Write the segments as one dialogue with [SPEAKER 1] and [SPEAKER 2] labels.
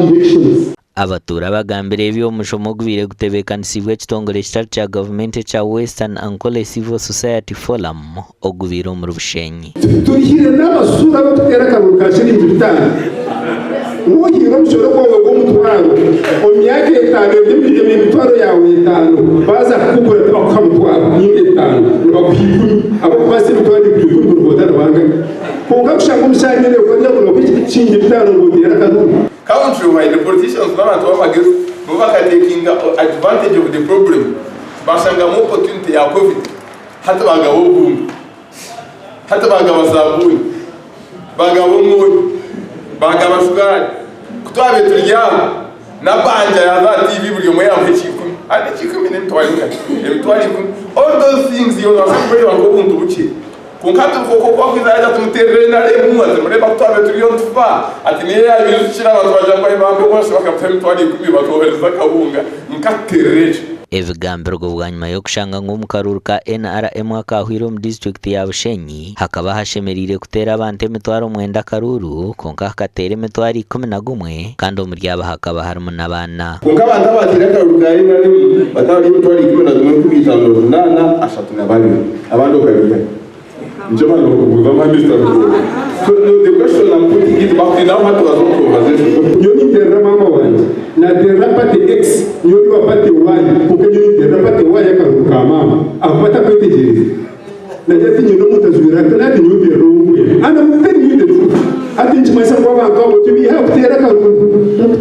[SPEAKER 1] elections.
[SPEAKER 2] Abatuura bagambire ebi omu mushomo ogubaire gutebeekanisiibwe ekitongore ekitari kya gavumenti ekya Western Ankole Civil Society Forum ogubaire omuri Bushenyi.
[SPEAKER 1] Tuhiire n'abasura abarikuteera akaruru ka shiringi bitaano. Wohiire omushoro gwawe gw'omutwaro, omu myaka etaano eri emitwaro yaawe etaano baaza kukugura tibakuha mutwaro ninga etaano, nibakuha ikumi. Abarikubaasa emitwaro ikumi ikumi buri boota nibangana. Kwonka kushanga omushana ereebuka ngu nibakuha shiringi bitaano ngu oteere akaruru.
[SPEAKER 3] Country wide politicians n'abantu b'amagezi bo bakatekinga advantage of the problem bashangamu opportunity ya covid hati bagaba obuhunga hati bagaba sabuuni bagaba omwonyo bagaba shukaari kutwabaire turi aho nabanja yaza aha TV buri omwe yamuha ekyikumi hati ekyikumi n'emitwaro engahi emitwaro ikumi all those things iwe nobaasa kubireeba nk'obuntu bukye. Kwonka hati obukooko ku bwakwiza yaija tumuteerera enara emu ati, Mureeba ku twabaire turiyo nitufa? Ati, Niyo yaabaijukira abantu baagira ngu ai bambe bwasha bakamuha emitwaro ikumi batwohereza akahunga. Nkakuteerera ekyo.
[SPEAKER 2] Ebigambirwe bwanyima y'okushanga ngu omu karuuru ka NRM akaahwire omu disiturikiti ya Bushenyi hakaba hashemereire kuteera abantu 9000 akaruuru kwonka hakateera 11,000 kandi omuri aba hakaba harimu n'abaana.
[SPEAKER 3] Kwonka abantu abaateire akaruuru ka NRM bakaba bari 11,532. Abandi okabiiha? Nikyo mba nokubuuza mba Mister Rugooba. So no the question I'm putting it back to you now hati waza omu conversation.
[SPEAKER 1] Nyowe ninterera maama wangye naterera party X nyowe ndi wa party Y kwonka nyowe ninterera party Y akaruru ka maama ahakuba takwetegyereza nagira ati nyine omuntu ajwaire ati nati nyowe nterera ou nkwenda and I'm telling you the truth hati nikimanyisa ngu abantu abo tibiiha kuteera akaruru.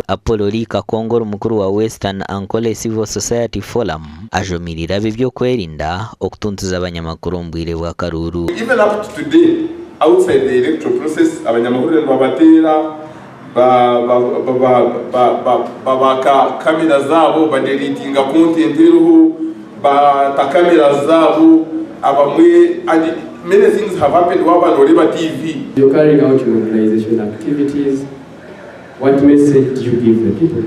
[SPEAKER 2] Apollo Lee Kakongoro mukuru wa Western Ankole Civil Society Forum Ajumirire ab'eby'okwerinda okutuntuza abanyamakuru omu bwire bw'akaruuru.
[SPEAKER 3] Even up to today outside the electoral process abanyamahurire nibabateera, babaaka camera zaabo, badeletinga content eriho, bata camera zaabo abamwe and many things have happened waaba noreeba TV.
[SPEAKER 4] You're carrying out your mobilization activities, what message do you give the people?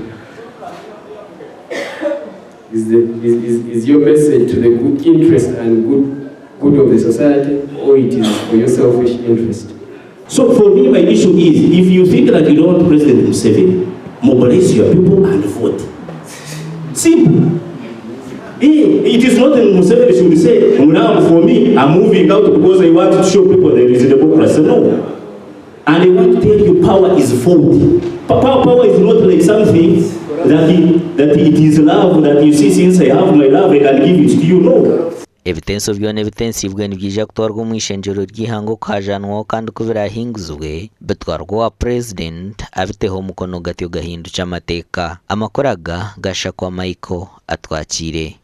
[SPEAKER 4] Is, the, is, is, is your message to the good interest and good, good of the society or it is for your selfish interest?
[SPEAKER 5] So for me, my issue is, if you think that you don't want President Museveni, mobilize your people and vote. Simple. It is not in Museveni should say, now for me, I'm moving out because I want to show people there is a democracy. No. And I want to tell you, power is faulty. Power, power is not like something that it, that it is love that you see since I have my love, I can give it to you. No.
[SPEAKER 2] Ebitenso byona ebitensiibwe nibyija kutwarwa omu ishengyero ry'eihanga okuhajanwaho kandi ku birahinguzibwe bitwarwe owa Purezidenti abiteho omukono gatyo gahindukye amateeka. Amakuru aga Gashakwa Michael atwakiire.